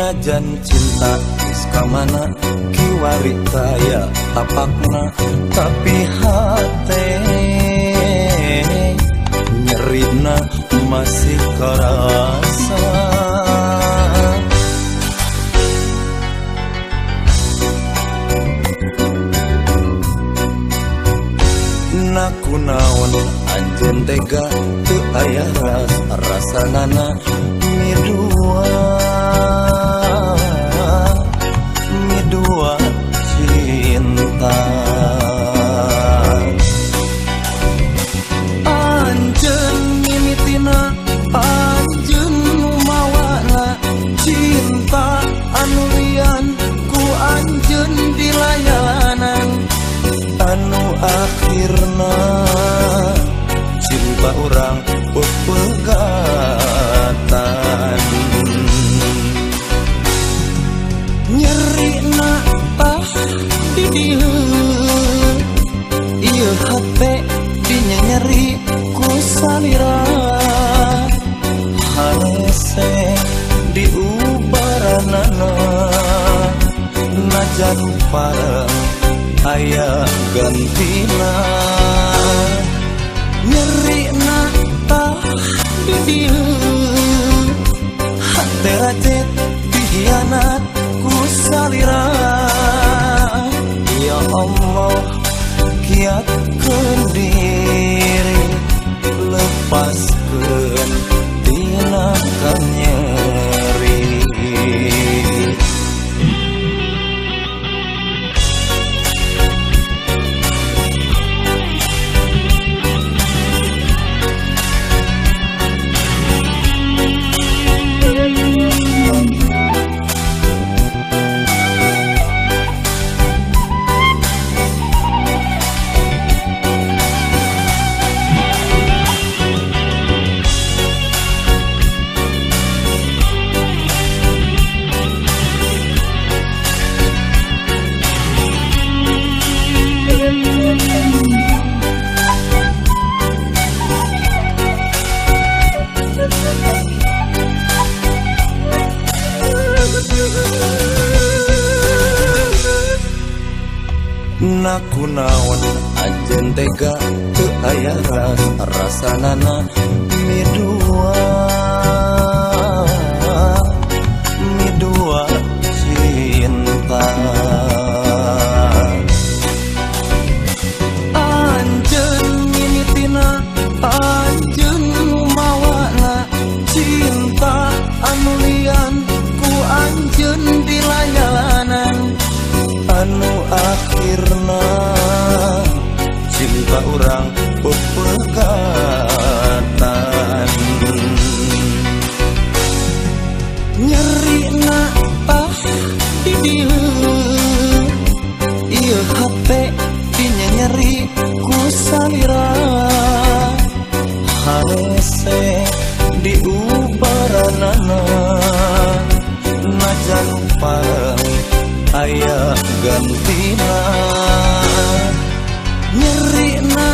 Najan cinta geus ka mana kiwari taya tapakna, tapi hate nyerina masih karasa. Nakunaon anjeun tega teu aya rasanana midua midua cinta. Anjeun mimitina, anjeun nu mawana cinta anu lian ku anjeun dilayanan, anu akhirna cinta urang pepegatan. Nyerina tah di dieu, ieu hate dinyeri ku salira, harese diubaranana najan pareng aya gantina. Nyerina tah di dieu, hate racet dihianat ku salira. Ya Allah, kiatkeun diri lepaskeun tina kanyeri. Nakunaon anjeun tega teu aya rasanana midua midua cinta. Anjeun mimitina, anjeun nu mawana cinta anu lian ku anjeun dilayanan, anu akhirna cinta urang pepegatan. Nyerina tah di dieu, ieu hate dinyeri ku salira, harese diubaranana najan pareng aya gantina. Nyerina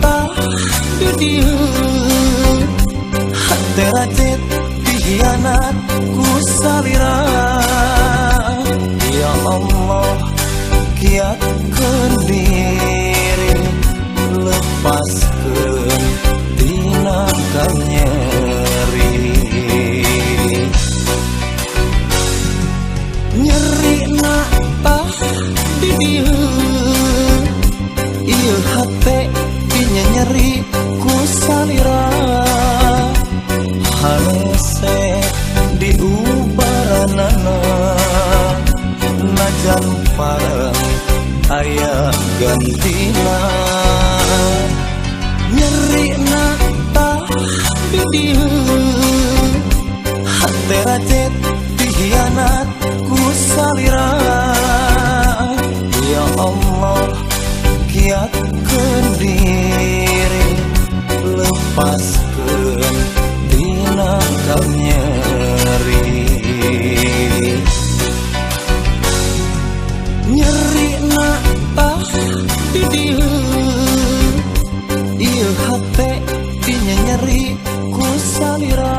tah di dieu, hate racet dihianat ku salira. Ya Allah, kiatkeun diri lepaskeun tina kanyeri. Nyerina tah di dieu, ieu hate dinyeri ku salira, harese diubaranana najan pareng aya gantina. Nyerina tah di dieu, hate racet dihianat ku salira. Ya Allah, kiatkeun diri lepaskeun tina kanyeri. Nyerina tah di dieu, ieu hate dinyeri ku salira.